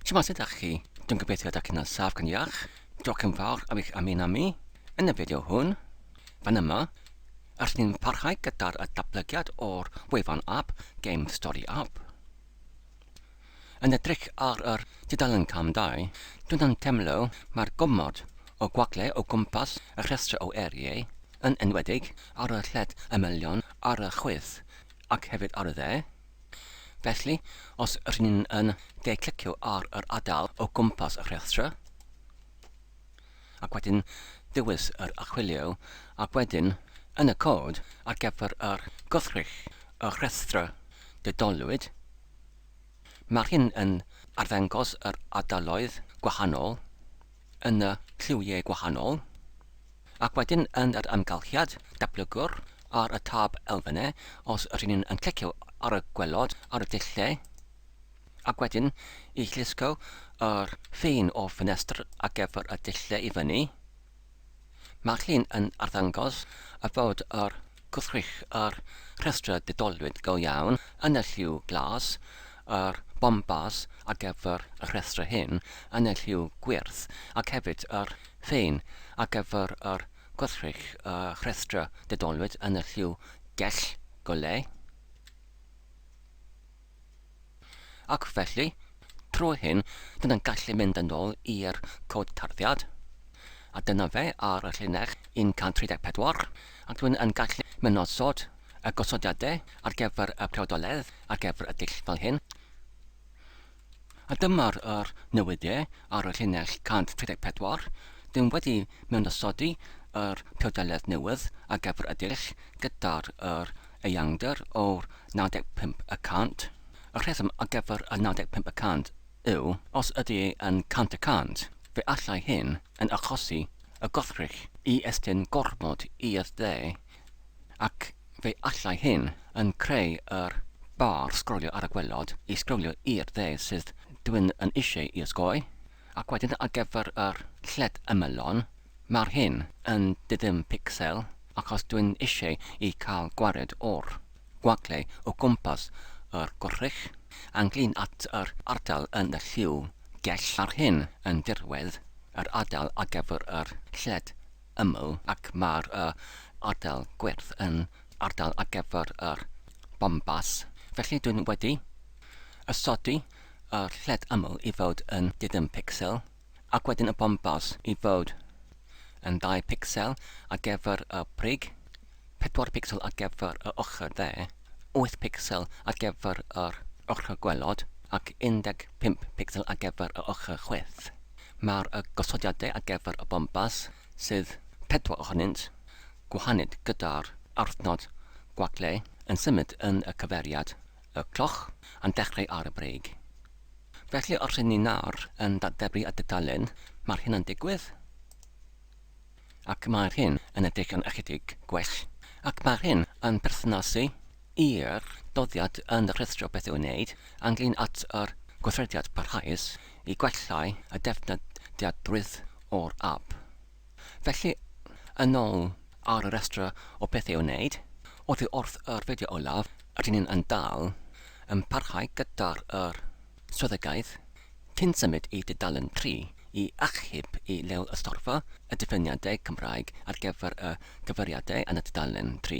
Shwmae, sut ydych chi? Dwi'n gobeithio ydych chi'n saff gan iach. Diolch yn fawr am eich ymuno â mi yn y fideo hwn. Fan yma, rydyn ni'n parhau gyda'r datblygiad o'r wefan app Game Story App. Yn edrych ar yr tudalen cam 2, dwi'n yn teimlo mae'r gomod o gwagle o gwmpas y rhestr o eiriau, yn enwedig ar y lled ymylion ar y chwith ac hefyd ar y dde. Felly, os rŷn ni'n yn de-clicio ar yr ardal o gwmpas y rhestr, ac wedyn dewis yr archwilio, ac wedyn yn y cod ar gyfer yr gwrthrych y rhestr didolwyd, mae'r hyn yn arddangos yr ardaloedd gwahanol yn y lliwiau gwahanol. Ac wedyn yn yr amgylchiad datblygwr ar y tab elfennau, os rŷn ni'n yn clicio ar y gwelod ar y dulliau, ac wedyn i llusgo yr ffin o ffenestr ar gyfer y dulliau i fyny, mae'r llun yn arddangos y fod yr gwrthrych yr rhestr didolwyd go iawn yn y lliw glas, yr bombas ar gyfer y rhestr hyn yn y lliw gwyrdd, ac hefyd yr ffein ar gyfer yr gwrthrych y rhestr didolwyd yn y lliw gell golau. Ac felly, trwy hyn, dyna'n gallu mynd yn ôl i'r cod tarddiad. A dyna fe ar y llinell 134, ac dwi'n yn gallu mynosod y gosodiadau ar gyfer y priodoledd ar gyfer y dull fel hyn. A dyma'r yr newidiau ar y llinell 134. Dyn wedi mewnosodi yr priodoledd newydd ar gyfer y dull gyda'r yr eangder o'r 95 y cant. Y rheswm ar gyfer y 95 y cant yw os ydy e yn 100 y cant, fe allai hyn yn achosi y gwrthrych i estyn gormod i'r dde ac Fe allai hyn yn creu yr bar sgrolio ar y gwelod i sgrolio i'r dde sydd dwi'n yn eisiau i osgoi, ac wedyn ar gyfer yr lled ymylon, mae'r hyn yn diddim picsel achos dwi'n eisiau i cael gwared o'r gwagle o gwmpas yr gwrthrych ynglyn at yr ardal yn y lliw gell. Mae'r hyn yn dirwedd yr ardal ar gyfer yr lled ymyl ac mae'r y ardal gwyrdd yn ardal ar gyfer yr bombas. Felly dwi'n wedi ysodi yr lled ymyl i fod yn diddim picsel ac wedyn y bombas i fod yn 2 picsel ar gyfer y brig, 4 picsel ar gyfer y ochr dde, 8 picsel ar gyfer yr ochr gwelod ac 15 picsel ar gyfer y ochr chwith. Mae'r y gosodiadau ar gyfer y bombas, sydd pedwar ohonynt, gwahanid gyda'r arthnod gwagle yn symud yn y cyfeiriad y cloch a'n dechrau ar y brig. Felly os ry'n ni nawr yn dadebru y dudalen, mae'r hyn yn digwydd, ac mae'r hyn yn edrych yn ychydig gwell, ac mae'r hyn yn perthnasu i'r doddiad yn rhuthro beth i'w wneud ynglŷn at yr gweithrediad parhaus i gwellhau y defnyddiadrwydd o'r ap. Felly, yn ôl ar y rhestr o beth i'w wneud, oddi wrth yr fideo olaf, rydyn ni'n yn dal yn parhau gyda'r yr swyddogaeth cyn symud i dudalen 3 i achub i leol y storfa y diffiniadau Cymraeg ar gyfer y cyfeiriadau yn y tudalen 3.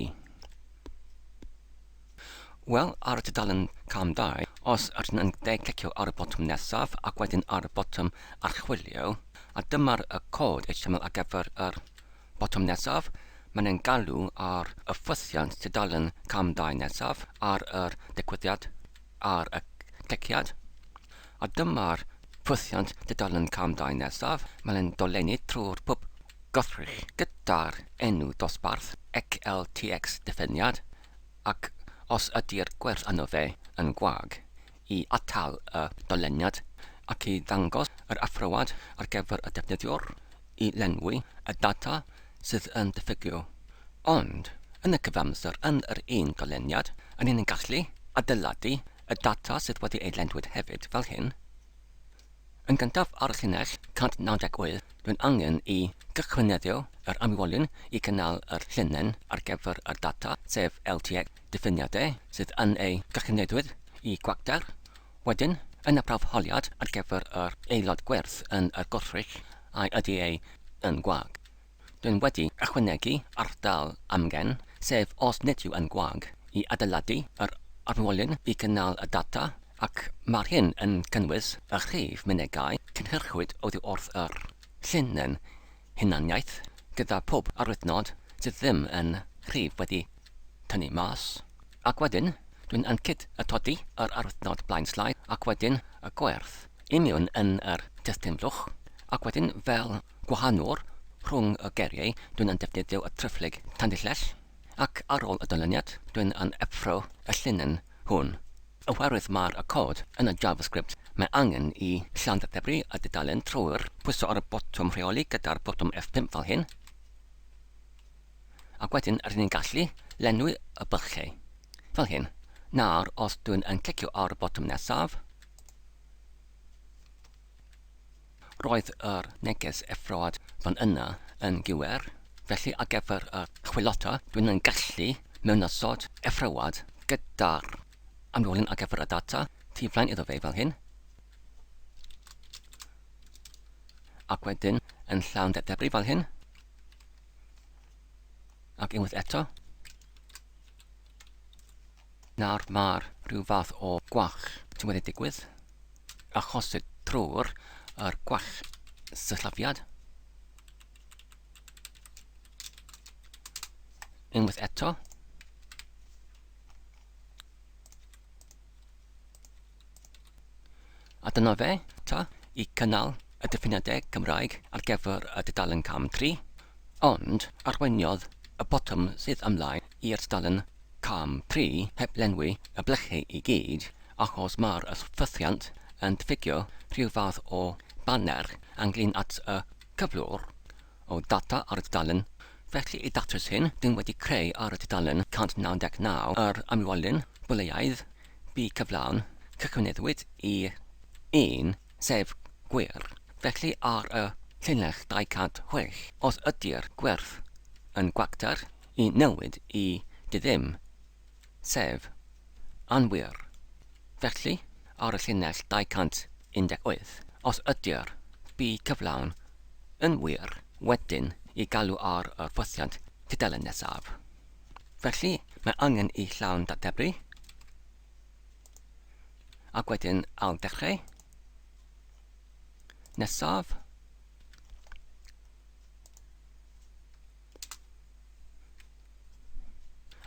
Wel, ar y tudalen cam 2, os ydyn yn de-clicio ar y botwm nesaf ac wedyn ar y botwm archwilio, a dyma'r y cod HTML ar gyfer yr botwm nesaf, mae'n ein galw ar y ffwythiant tudalen cam 2 nesaf ar yr digwyddiad ar y cliciad. A dyma'r ffwythiant tudalen cam 2 nesaf, mae'n ein dolenni trwy'r pwb Gothrych gyda'r enw dosbarth XLTX diffiniad, ac os ydy'r gwerth yno fe yn gwag, i atal y doleniad ac i ddangos yr athroad ar gyfer y defnyddiwr i lenwi y data sydd yn diffygio. Ond, yn y cyfamser yn yr un doleniad, ry'n ni'n gallu adeiladu y data sydd wedi ei lenwyd hefyd fel hyn. Yn gyntaf ar y llinell 198, dwi'n angen i gychwyneddio yr amwolyn i gynnal yr llinell ar gyfer yr data, sef LTX diffiniadau sydd yn ei gychwynedwydd i gwacter. Wedyn, Yn y prawf holiad ar gyfer yr aelod gwerth yn y gwrthrych, ai ydy ei yn gwag. Dwi'n wedi ychwanegu ardal amgen, sef os nid yw yn gwag, i adeiladu yr arwolyn i gynnal y data, ac mae'r hyn yn cynnwys y rhif mynegai cynhyrchwyd oddi wrth yr llinyn hunaniaeth, gyda phob arwyddnod sydd ddim yn rhif wedi tynnu mas. Ac wedyn, dwi'n yn cyd-atodi yr arwyddnod blaen slaid ac wedyn y gwerth i mewn yn yr testun blwch, ac wedyn fel gwahanwr rhwng y geiriau dwi'n yn defnyddio y triphlyg tanddillell, ac ar ôl y dyluniad dwi'n yn effro y llinyn hwn. Oherwydd mae'r y cod yn y JavaScript mae angen i llawn-ddefnyddio y dudalen trwy'r pwyso ar y botwm rheoli gyda'r botwm F5 fel hyn. Ac wedyn rydyn ni'n gallu lenwi y bylchau fel hyn. Nawr os dwi'n yn clicio ar y botwm nesaf, roedd yr neges effroad fan yna yn gywir, felly ar gyfer y chwilota dwi'n yn gallu mewnosod effroad gyda'r amrywolyn ar gyfer y data tu flaen iddo fe fel hyn. Ac wedyn yn llawn ddedfryd fel hyn. Ac unwaith eto. Nawr mae'r rhyw fath o gwall sydd wedi digwydd, achosi trwy'r yr gwall sillafiad. Unwaith eto. A dyna fe, ta, i cynnal y diffiniadau Cymraeg ar gyfer y dudalen cam 3, ond arweiniodd y botwm sydd ymlaen i'r tudalen cam 3 heb lenwi y blychau i gyd achos mae'r ffythiant yn diffygio rhyw fath o baner ynglyn at y cyflwr o ddata ar y dudalen. Felly i datrys hyn, dyn wedi creu ar y tudalen 199 yr amrywiolyn bwleiaidd bu cyflawn cychwyneddwyd i un, sef gwir. Felly ar y llinell 206, os ydy'r gwerth yn gwacter, i newid i diddim, sef anwir. Felly, ar y llinell 218, os ydy'r bu cyflawn yn wir, wedyn i galw ar yr ffythiant tudalen nesaf. Felly, mae angen i llawn datebru, ac wedyn ailddechrau. Nesaf.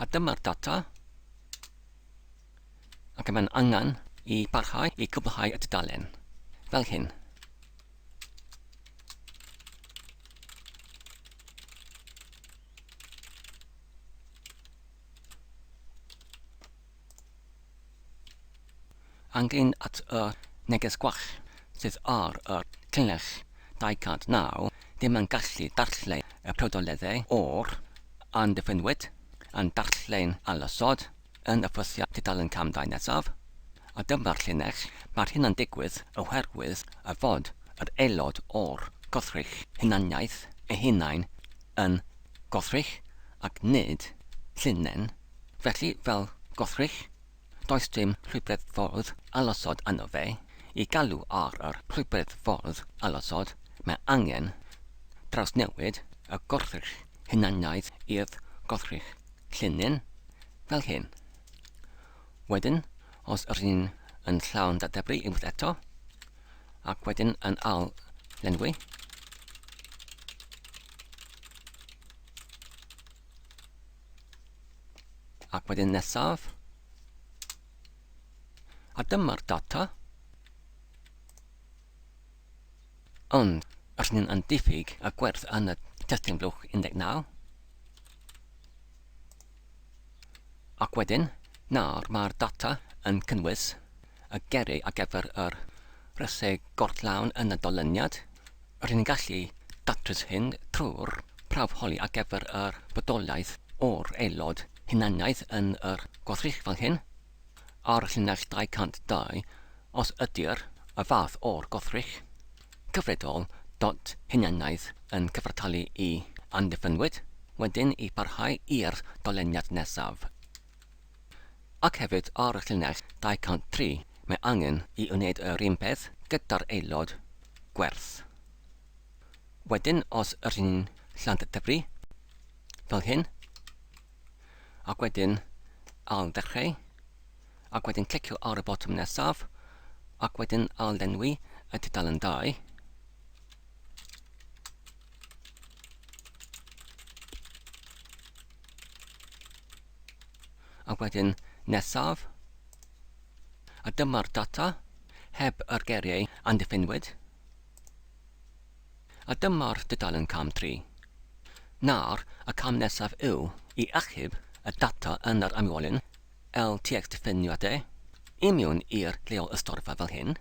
A dyma'r data. Ac mae'n angen i barhau i gwblhau y tudalen. Fel hyn. Anglyn at y neges gwall sydd ar y llinell 209 ddim yn gallu darllen y priodoleddau o'r amddiffynwyd yn darllen alysod yn y ffythiau tudalen cam 2 nesaf, a dyma'r llinell, mae'r hyn yn digwydd oherwydd y fod yr aelod o'r gothrych hunaniaeth ei hunain yn gothrych ac nid llinell. Felly, fel gothrych, does dim llwybr ffordd alysod yno fe. I galw ar yr llwybr ffordd alysod, mae angen trawsnewid y gothrych hunaniaeth i'r gothrych llinyn, fel hyn. Wedyn, os yr un yn llawn dadebru unwaith eto, ac wedyn yn ail lenwi, Ac wedyn nesaf. A dyma'r data. Ond, rydyn ni'n yn diffyg y gwerth yn y testun blwch 19. Ac wedyn, nawr mae'r data yn cynnwys y geiriau ar gyfer yr rhesau gorllawn yn y dolyniad. Rydyn ni'n gallu datrys hyn trwy'r prawf holi ar gyfer yr bodolaeth o'r aelod hunaniaeth yn yr gwrthrych fel hyn. Ar llinell 202, os ydy'r y fath o'r gwrthrych cyfredol dot hunaniaeth yn cyfartalu i amddiffynwyd, wedyn i parhau i'r doleniad nesaf. Ac hefyd ar y llinell 203. Mae angen i wneud yr un peth gyda'r aelod gwerth. Wedyn, os yr ni'n llanddyfru, fel hyn, ac wedyn ail ddechrau, ac wedyn clicio ar y botwm nesaf, ac wedyn ail lenwi y tudalen 2. Ac wedyn nesaf, a dyma'r data heb yr geiriau amddiffynwyd. A dyma'r dudalen cam 3. Nawr, y cam nesaf yw i achub y data yn yr amwolyn LTX diffiniadau i mewn i'r lleol ystorfa fel hyn.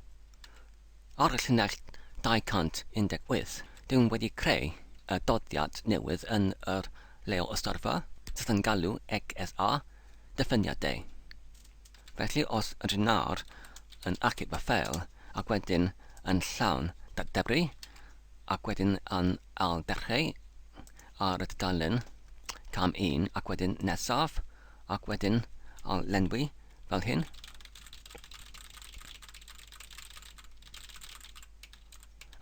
Ar y llinell 218, dw wedi creu y doddiad newydd yn yr leol ystorfa sydd yn galw XSA diffiniadau. Felly os ydyn nawr yn achub y ffeil ac wedyn yn llawn datdebru ac wedyn yn ailddechrau ar y tudalen cam 1 ac wedyn nesaf ac wedyn ail-lenwi fel hyn.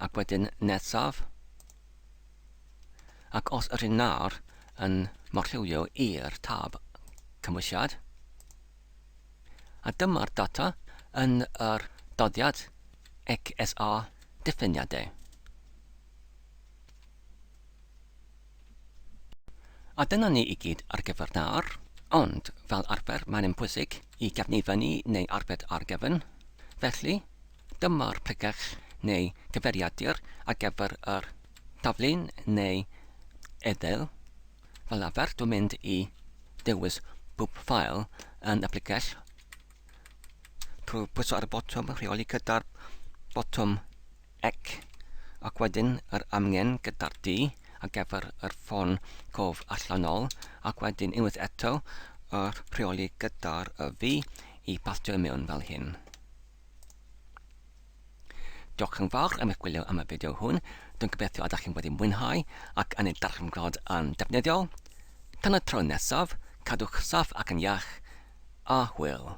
Ac wedyn nesaf. Ac os ydyn nawr yn morllywio i'r tab cymwysiad, a dyma'r data yn yr doddiad XSA diffiniadau. A dyna ni i gyd ar gyfer nawr, ond fel arfer mae'n bwysig i gefnu fyny neu arbed ar gefn. Felly, dyma'r pregeth neu gyfeiriadur ar gyfer yr taflun neu edel. Fel arfer, dwi'n mynd i dewis bob ffael yn y pregeth trwy pwyso ar y botwm rheoli gyda'r botwm Ec, ac wedyn yr amgen gyda'r D ar gyfer yr ffon cof allanol, ac wedyn unwaith eto yr rheoli gyda'r y V i pastio i mewn fel hyn. Diolch yn fawr am eich gwylio am y fideo hwn. Dwi'n gobeithio ydych chi'n wedi mwynhau ac yn ei darganfod yn defnyddiol. Tan y tro nesaf, cadwch saff ac yn iach, a hwyl.